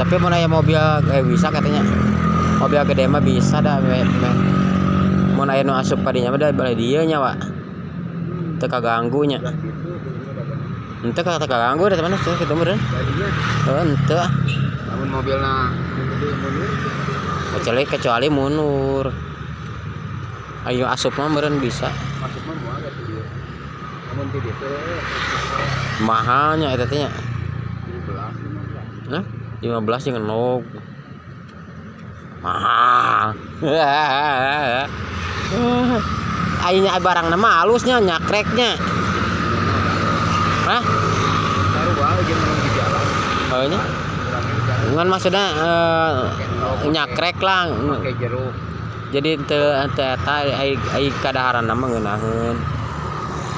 Tapi mun aya mobil bisa katanya. Mobil gede mah bisa dah me, me. Mun aya nu asup ka dinya mah da balik dieu nya, Wak. Teu kaganggu nya. Udah gitu dulunya dagang. Henteu teu kaganggu da teman teu kitu meureun. Jadinya Heuh, henteu ah. lamun mobilna nu gede mundur. Kecuali kecuali mundur. Ayo asup mah meureun bisa. Masuk mah moal atuh dia. Lamun ti ditu Mahalnya eta teh nya. 17, 15. Nah, 15 jeung nog. Mahal. Ayeuna barangna mah halusnya nyakreknya. Hah? Sarua jeung nu di jalan. Oh nya. Urangnya di jalan. Ngan maksudnya Pakai endog, nyakrek lah. Pakai jeruk. Jadi teu teu eta ai ai kadaharan mah ngeunaheun.